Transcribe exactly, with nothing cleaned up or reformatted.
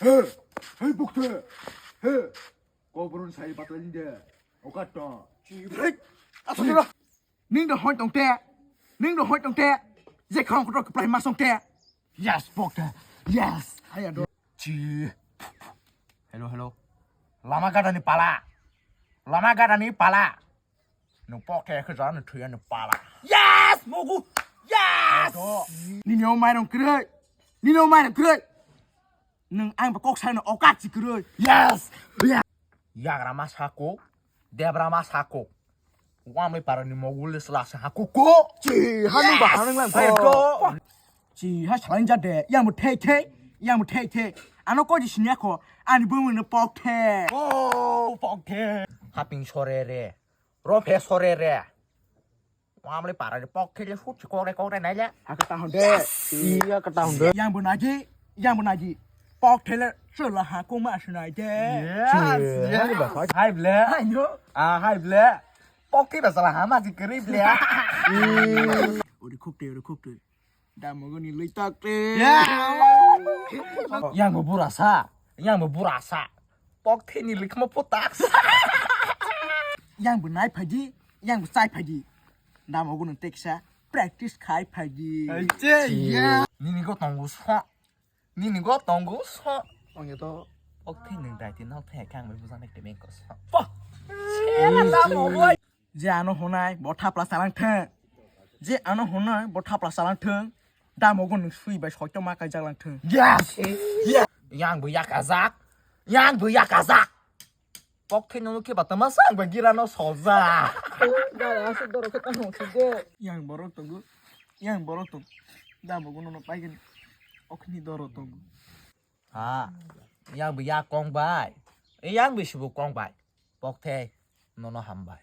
He, he, bukte. He. Kobrun sai patla ninde. Okato. Chibrik. Asura. Ning do hoi tong te. Ning do hoi tong te. Je khong kro kplai ma song te. Yes, bukte. Yes. Haya do. Chi. Hello, hello. Lama gada ni pala. Lama gada ni pala. Nwng pok khe khe jani thwiya nwng pala. Yes, mogu. Yes. Nini o mairong kwrwi. Nini o mairong kwrwi. Nwng ang ba kok sai no okat si kwrwi. Yes. Yagra ma sako. Debra ma sako. Wamli parani mogul le sla sa hako ko. Chi, hanung ba hanung lang ko. Chi, ha salang jade. Yang mo thei thei. Yang mo thei thei. Ano ko ji sinya ko. Ani bu mo pok the. Oh, pok the. Haping sore re. Ro phe sore re. Wamli para de pok thele sut si kore kore nai le. Ha kata honde. Iya kata honde. Yang bu naji, yang bu naji. Pok thele sela ha ko ma sinai de. Yes. Hai ble. Hai no. Ah, hai ble. Pok thele sela ha ma si kri ble. Ori khuk te, ori khuk te. Damogo ni lui tak te. Yang bu burasa. Yang bu burasa. Pok theni likma putak. Yang bu nai phaji, yang bu chai phaji. Damo gunu teksa practice khai phaji. Nini go tongo so. Nini go tongo so. Ongya to. Pok theni dai ti nok thai kang mai bujang nek te meng ko so. Je ano honai bo thapla salang thang. Je ano honai bo thapla salang thang. Damogo nwng sui bai soito ma kaijak lang thang. Yes. Yes. Yang bo yakajak. Yang bo yakajak. Pok thai nung khe batama sang bai gira no solja. Dara asuk doro khe tamo side. Yang borok tongo. Yang borok tong. Damogo no paigani. Okni doro tongo. Ha. Yang bo yak kong bai. Yang bo sibu kong bai. Pok thai. Nono hambai.